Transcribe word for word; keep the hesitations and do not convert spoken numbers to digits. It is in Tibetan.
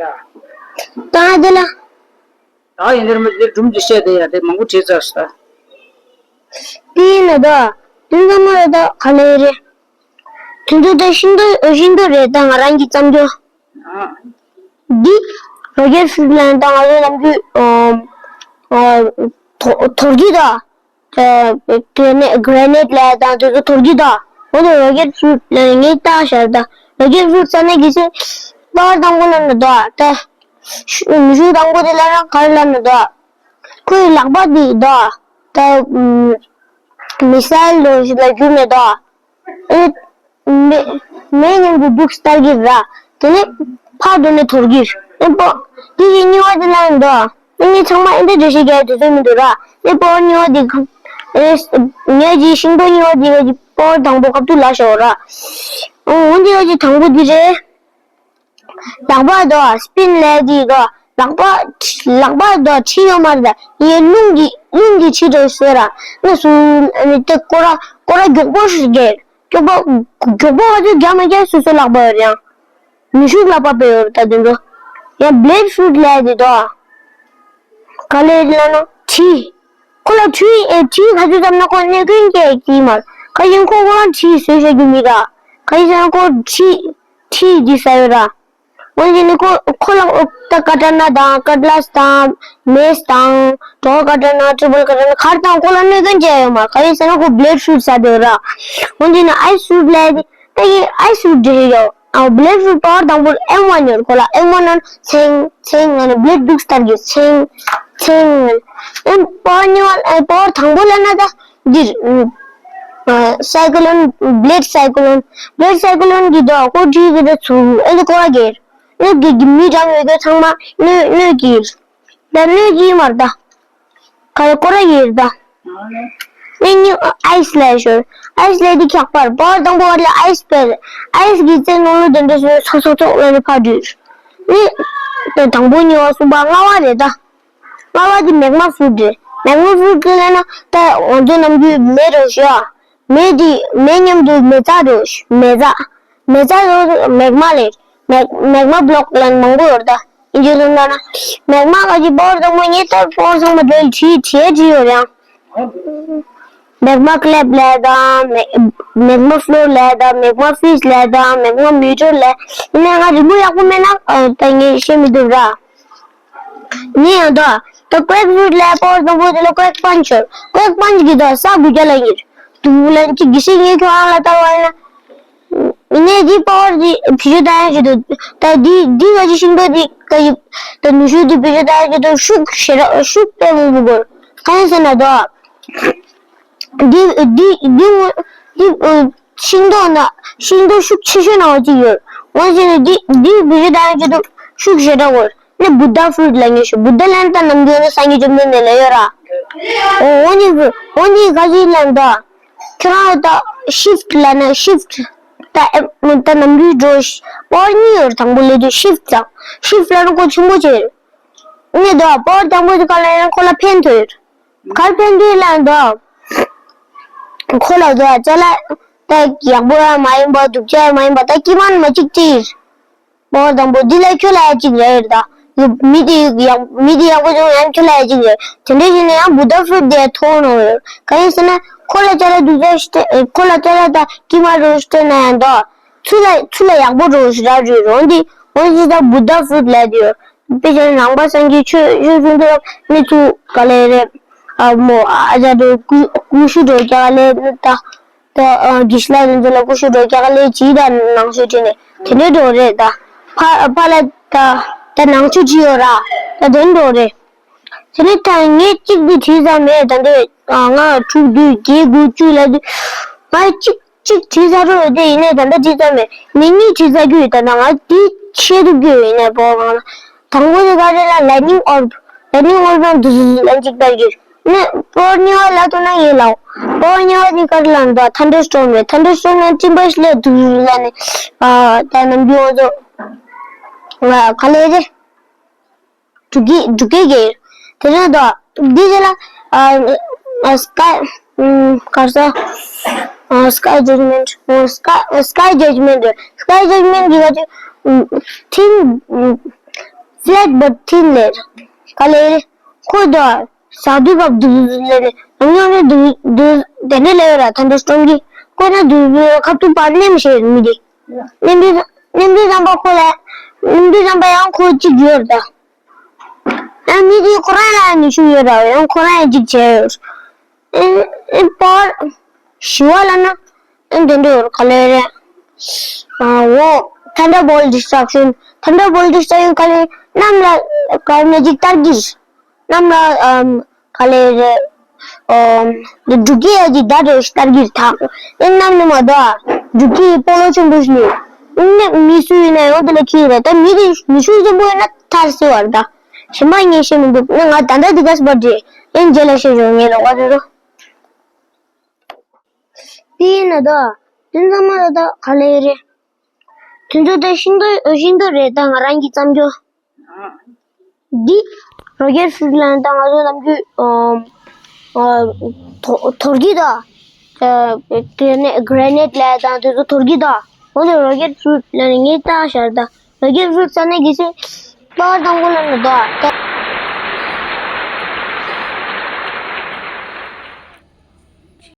ད་དེ་ལ། ད་ཡིན་འདིར་མི་འདིར་སྒྲུང་ཅིག་བཤད་དེ་ཡ་དེ་མང་པོ་བྲིས་ཚར་སོང་ད། དེ་ཡིན་ན་ད། དེ་ཚང་མ་ལ་ད་ག་ལ་ཡོད་རེད། དེ་ཚོ་ད་ཤིང་ཏོག་ཤིང་ཏོག་རེད་ད། ང་རང་གི་བརྩམས་ཆོས། ཨ། འདི་རོ་ཀེ་ཊི་ཧྥུ་རུཊ་ལབ་ན་ད་ང་ཚོ་ནམ་རྒྱུན་ཨ་ཨ་དོ་དོར་གི་ད། དེ་ནས་གྷི་རེ་ནེ་ཊི་ལབ་དང་དེ་ཚོ་དོར་གི་ད། འོ་དེ་རོ་ཀེ་ཊི་ཧྥུ་རུཊ་ལབ་ངས་བཏགས་བཞག་ད། རོ་ཀེ་ཊི་ཧྥུ་རུཊ་ཟེར་ན་གལ་སྲིད་པ་ཝར་དང་པོ་ལབ་ན་ད། ད་ཤུ་ཤུ་དང་པོ་དེ་ལབ་ན་ག་རེ་ལབ་ན་ད། ཁོའི་ལག་པ་འདི་ད། ད་མི་སེལ་ལོ་ཞིག་ལ་གྱུར་ནས་ད། ཨེ། མེ་མེ་མཉམ་དུ་འདུག་སྟེར་གྱི་ར། དེ་ནས་ཕར་འགྲོ་ནས་དོར་གྱི། ཨེ་པོ། དེ་ཡི་གཉིས་པ་དེ་ལ་ཡིན་འདུག་ཨེ་ངས་ཚང་མ་ཨེ་འདྲ་འགྲེལ་བཤད་རྒྱག་དུས་ཚོད་མི་འདུག་ར། ཨེ་པོ་གཉིས་པ་དེ་ག་ཨེ། ངས་ཀྱི་ཤིང་ཏོག་གཉིས་པ་དེ་ག་ཀྱི་པོ་དང་པོ་ཁ་ཐུག་ལ་ཤོར་ར། འོ་འདི་ག་ཀྱི་དང་པོ་དེ་རེད། ལག་པ་དོ་སི་པིན་ལས་དེ་དོ། ལག་པ་ལག་པ་དོ་ཁྲིད་ཡོད་མ་རེད་ད། ཡིན་རླུང་གི་རླུང་གི་ཁྲིད་འགྲོ་ཟེར་ར། ང་སུ་ཨ་ནི་དེ་སྐོར་ར་སྐོར་ར་མགྱོགས་པོ་ཞིག་རྒྱག་མགྱོགས་པོ་མགྱོགས་པོ་ག་ཚོད་རྒྱག་མ་རྒྱག་སོ་སོ་ལག་པ་ཡོད་རེད་ཡང་། ནུས་ཤུགས་ལ་དཔག་པའི་ཡོད་རེད་ད་དེ་ཚོ། ཡང་བི་ལེཌ་ཧྥུ་རུཊ་ལས་དེ་དོ། ག་ལེར་ལ་ན་གྲི། ཁོ་ལ་གྲི་ཨེ་གྲི་ག་ཚོད་བཏབ་ན་ཁོ་གནོད་སྐྱོན་སྐྱེལ་གྱི་མ་རེད། ག་ཡིན་ཁོ་ཁོ་རང་གྲི་བཟོས་བཞག་རྒྱུ་མི་ར། ག་ཡིན་ཟེར་ན་ཁོ་གྲི་གྲི་འདི་ཟ་ཡོད་ར། འོན་ཀྱང་ནི་ཁོ་ཁོ་ལ་ཨོ་ད་ཀ་ཊ་ན་དང་ཀ་ཊ་ལ་སི་དང་མེ་སི་དང་ཌོ་ཀ་ཊ་ན་ཊི་རི་པལ་ཀ་ཊ་ན་ག་རེ་དང་ཁོ་ལ་གནོད་སྐྱོན་བྱས་ཡོད་མ་རེད། ག་ཡིན་ཟེར་ན་ཁོ་བི་ལེཌ་ཧྥུ་རུཊ་ཟ་བསྡད་ཡོད་ར། འོན་ཀྱང་ནི་ཨའི་སི་ཧྥུ་རུཊ་ལས་དེ་ད་ཡིན་ཨའི་སི་ཧྥུ་རུཊ་འདྲ་ཞིག་ཡོད། ཨ་བི་ལེཌ་ཧྥུ་རུཊ་པ་ཝར་དང་པོ་ཨེམ་ཝན་ཡོད་ཁོ་ལ། ཨེམ་ཝན་ནང་ཚེང་ཚེང་ང་ནི་བི་ལེཌ་འདུག་སྟེར་གྱི་ཚེང་ཚེང་ང་ནི་ཨེམ་པ་ཝར་གཉིས་པ་ཨེ་པ་ཝར་དང་པོ་ལབ་ན་ད་འདིར་ཨ་སའི་ཀོ་ལོན་བི་ལེཌ་སའི་ཀོ་ལོན་བི་ལེཌ་སའི་ཀོ་ལོན་གྱི་དོ་ཁོ་བྲིས་གི་ད་ཚུར་ཨེ་འདི་ཁོ་ར་གེར་ཨེ་གི་གི་མི་གྲངས་ཡོད་དོ་ཚང་མ་གནོད་གནོད་ཀྱི། ད་གནོད་ཀྱི་མ་རེད་ད། ག་རེ་སྐོར་ར་ཡོད་རེད་ད། ཨེ་ནི་ཨའི་སི་ལས་ཤོར། ཨའི་སི་ལས་དེ་ཁྱག་པར་པ་ཝར་དང་པོ་བར་ལ་ཨའི་སི་སྤེལ། ཨའི་སི་གི་རྩེ་ནང་ལོ་དེ་འདྲ་སོ་སོ་ཚོགས་ཚོགས་ལ་ནི་ཕར་འདྲུད། ནི། དེ་དང་པོ་གཉིས་པ་གསུམ་པ་ལྔ་པ་རེད་ད། ལྔ་པ་དེ་མེག་མ་ཧྥུ་རུཊ་རེད། མེག་མ་ཧྥུ་རུཊ་ལབ་ན་ད་ང་ཚོ་ནམ་རྒྱུན་མེ་རེད་ཤག་མེ་དེ་མེ་མཉམ་དུ་མེ་བཙའ་རེད་ཤག་མེ་བཙའ། མེ་བཙའ་རེད་མེག་མ་ལས། མེག་མེག་མ་བྷི་ལོག་ལ་མང་པོ་ཡོད་རེད་ད། ཡིན་གྱི་རེད་ལབ་ན། མེག་མ་ག་ཅིག་པ་ཝར་དང་པོ་ངས་ད་པ་ཝར་ཚང་མ་དེ་བྲིས་བྲིས་བྲིས་ཡོད་རེད་ཡང་། མེག་མ་ཀི་ལེབ་ལས་དང་མེག་མེག་མ་ཕི་ལོར་ལས་དང་མེག་མ་ཕིས་ལས་དང་མེག་མ་མི་ཊར་ལས། ཡིན་ནའང་རི་མོ་ཡག་པོ་མེད་ན་ཨ་ད་ངས་ཤེས་མི་ཐུབ་ར། ཡིན་ཡང་ད་ད་ཀུ་ཨེག་ཧྥུ་རུཊ་ལས་པ་ཝར་དང་པོ་དེ་ལ་ཀུ་ཨེག་པན་ཆི་ཡོད། ཀུ་ཨེག་པན་ཆི་གི་ད་ས་དགུ་བརྒྱ་ལ་ཡིན། དུ་ལ་ཅིག་གི་སྲིད་ངས་ཁྱོད་ཨང་ལ་ལྟ་བ་ཡིན་ན། ངས་འདི་པ་ཝར་འདི་བེད་སྤྱོད་བཏང་ཡག་ཆེད་དུ་ད་འདི་འདི་ག་ཅིག་ཤིང་ཏོག་འདི་ག་ཅིག་ད་ནུས་ཤུགས་འདི་བེད་སྤྱོད་བཏང་ཡག་ཆེད་དུ་ཤུགས་ཞེ་དྲག་ཤུགས་དཔེ་མང་པོ་དགོས། གང་ཡིན་ཟེར་ན་ད་འདི་འདི་འདི་འདི་ཤིང་ཏོག་ན་ཤིང་ཏོག་ཤུགས་ཆེ་ཤོས་ནང་གཅིག་ཡོད། འོན་ཀྱང་འདི་འདི་བེད་སྤྱོད་བཏང་ཡག་ཆེད་དུ་ཤུགས་ཞེ་དྲག་དགོས། ནི་བུདྡྷ་ཧྥུ་རུཊ་ལབ་མཁན་ཞིག་བུདྡྷ་ལབ་ན་ད་ནམ་རྒྱུན་ནི་སངས་རྒྱས་བཅོམ་ལྡན་འདས་ལབ་ཡོད་ར། འོ་འོ་ནི་འོ་ནི་ག་ཅིག་ལབ་ད། ཁྱོད་རང་ད་ཤིཕ་ཊི་ལབ་ན་ཤིཕ་ཊི། ད་ཨེ་ད་ནམ་རྒྱུན་འགྲོ་ཤི་པ་ཝར་གཉིས་ཡོད་རེད། དང་པོ་ལབ་དུས་ཤིཕ་ཊི་དང་ཤིཕ་ཊི་ལབ་ན་ཁོ་ཆེན་པོ་བྱས་རེད། ནི་ད་པ་ཝར་དང་པོ་དེ་ག་ལ་ཡང་ཁོ་ལ་ཕན་ཐོགས་ཡོད་རེད། ག་རེ་ཕན་ཐོགས་ལབ་ད། ཁོ་ལ་ད་ཅ་ལག་ད་ཡག་པོ་ཡང་མ་ཡིན་པ་སྡུག་ཅག་ཡང་མ་ཡིན་པ་ད་སྐྱེ་དམན་མ་གཅིག་ཅིག་ཡོད་རེད། པ་ཝར་དང་པོ་འདི་ལ་ཁྱོད་ལ་ཡ་གཅིག་རེད་ཡོད་ད། མི་དེ་ཡག་མི་དེ་ཡག་པོ་བྱུང་ཡང་ཁྱོད་ལ་ཡ་གཅིག་རེད། དེ་འདྲ་བྱས་ན་ཡང་བུདྡྷ་ཧྥུ་རུཊ་དེ་ཐོག་ནང་ཡོད། གང་ཡིན་ཟེར་ན་ཁོ་ལ་ཅ་ལག་སྡུག་ཅག་ཞིག་སྤྲད་ཁོ་ལ་ཅ་ལག་དང་སྐྱེ་དམན་རོ་སྤྲད་ན་ཡང་ད། ཚུར་ལ་ཚུར་ལ་ཡག་པོ་རོ་ཞིག་རག་རེད་རོ་འདི། འོན་ཀྱང་ད་བུདྡྷ་ཧྥུ་རུཊ་ལབ་དེ་ཡོད། དཔེ་བྱས་ན་ནང་པ་སངས་རྒྱས་ཆོས་ཆོས་གསུང་དུས་གནས་ཚུལ་ག་ལེ་རེད། ཨ་མོ་ཨ་ཅག་དེ་སྐུ་སྐུ་ཞུ་འགྲོ་རྒྱག་ལེ་ནི་ད། ད་ཨ་དགེ་བཤེས་ལགས་དེ་ཚོ་ལ་སྐུ་ཞབས་འགྲོ་རྒྱག་ལས་བྱིས་དང་ནང་ཆོས་བྲིས་ནས་དེ་འདྲའི་འགྲོ་རེད་ད། ཕ་ཕ་ལ་ད་ད་ནང་ཆོས་བྲིས་ཡོད་ར། ད་དེ་འགྲོ་རེད། དེ་ནས་ད་ངས་གཅིག་འདི་བྲིས་ཚར་མེད་ད་འདི་ཨ་ལྔ་དྲུག་བདུན་བརྒྱད་དགུ་བཅུ་ལ་དུས་ང་གཅིག་གཅིག་བྲིས་ཚར་རོ་དེ་ཡིན་ནས་ད་ལྟ་བྲིས་ཚར་མེད་ནི་གཉིས་བྲིས་ཚར་རྒྱུ་ཡོད་ད་ན་ང་འདི་ཆེད་དུ་རྒྱུ་ཡིན་ནས་པོ་གང་ལ་དང་པོ་དེ་ག་རེ་ལ་ལའི་ནིང་ཨོར་བྷི་ལའི་ནིང་ཨོར་བྷི་ལ་འདུག་ལན་གཅིག་བཏང་རྒྱུ། ནི་པོ་ཉི་བ་ལ་ཐུག་ན་ཡིན་ལགས། པོ་ཉི་བ་ནི་ག་རེ་ལ་འདུག་ཐན་ཌར་སི་ཊོམ་རེད། ཐན་ཌར་སི་ཊོམ་ནང་སྤྲིན་པ་ཞིག་སླེབས་འདུག་ལ་ནི། ཨ་ད་ནམ་རྒྱུན་ང་ཚོ་ང་ག་ལེ་རེད། འབྲུག་གི་འབྲུག་གི་གེ་དེ་ནས་འདུག་འདི་རྗེས་ལ་ཨ་ཨ་སི་ཀའི་ཨམ་ག་རེ་ཟེར་ཨ་སི་ཀའི་ཇཇ་མེན་ཊི་ཨ་སི་ཀའི་སི་ཀའི་ཇཇ་མེན་ཊི་རེད། སི་ཀའི་ཇཇ་མེན་ཊི་གི་ག་ཅིག་ཨམ་ཐིང་ཨམ། flat but thin layer. ག་ལེར་ཁོ་དོ་ཟ་དུས་སྐབས་དུ་ལེ་ནས་ནམ་ཡང་ནས་དུ་དུ་དེ་འདྲ་ལེ་ར། ཐན་ཏར་སི་ཊོམ་གྱི་ཁོ་ན་དུ་ཁ་ཐུག་པ་ནེམ་ཤེས་མི་དེ། ནེམ་དུས་ནེམ་དུས་ཙམ་པ་ཁོ་ལ་ནེམ་དུས་ཙམ་པ་ཡང་ཁོ་གཅིག་ཡོད་ར། ད་ཨ་མི་དེ་ཁོ་རང་ལ་ནུས་ཤུགས་ཡོད་ར། ཡང་ཁོ་རང་ཡང་གཅིག་བྱས་ཡོད། ཨེ་ཨེ་པར་ཞི་བ་ལ་ན་ཨེ་འདི་འདྲ་ཡོད་ག་ལེ་རེད། ཨ་འོ། Thunderbolt Destruction. Thunderbolt Destruction ག་ལེ་གནམ་ལ་ག་མེ་ཇིག་སྟར་གྱི་གནམ་ལ་ཨམ་ག་ལེ་རེད། ཨམ་འདི་འབྲུག་གི་ཡ་ཅིག་ད་རེད་སྟར་གྱི་ཐག་ཨེ་གནམ་ནས་མ་དོ་ཨ་འབྲུག་གི་སྤོ་ལོ་ཆེན་པོ་ཞིག་ནི་ཨེ་མི་སུ་ཡིན་ན་ཡང་དེ་ལ་ཁྱི་རེད། ད་མི་དེ་མི་ཤུགས་ཆེན་པོ་ཡོད་ན་ཐར་སྲིད་བར་ད། གཞན་པ་ངས་ཤེས་མི་འདུག་ན་ང་ད་ལྟ་འདི་ག་སྤར་རེད། ཨེ་རྗེས་ལ་ཤེས་བྱུང་ངས་ལོག་པ་རེད་རོ། དེ་ཡིན་ན་ད་དེ་ཚང་མ་ད་ད་ག་ལེ་རེད། དེ་ཚོ་ད་ཤིང་ཏོག་ཤིང་ཏོག་རེད། ད་ང་རང་གི་བརྩམས་རྒྱུ། འདི་རོ་ཀེ་ཊི་ཕུ་རུཊ་ལ་ད་ང་ཚོ་ནམ་རྒྱུན་ཨ་ཨ་དོ་དོར་གི་ད། ཨ་དེ་ནས་གྷི་རེ་ནེ་ཊི་ལ་དང་དེ་ཚོ་དོར་གི་ད། འོ་དེ་རོ་ཀེ་ཊི་ཕུ་རུཊ་ལ་ནི་ངས་བཏགས་ཤར་ད། རོ་ཀེ་ཊི་ཕུ་རུཊ་ས་ནས་གི་སེ་པར་དང་པོ་ལ་ནི་ད།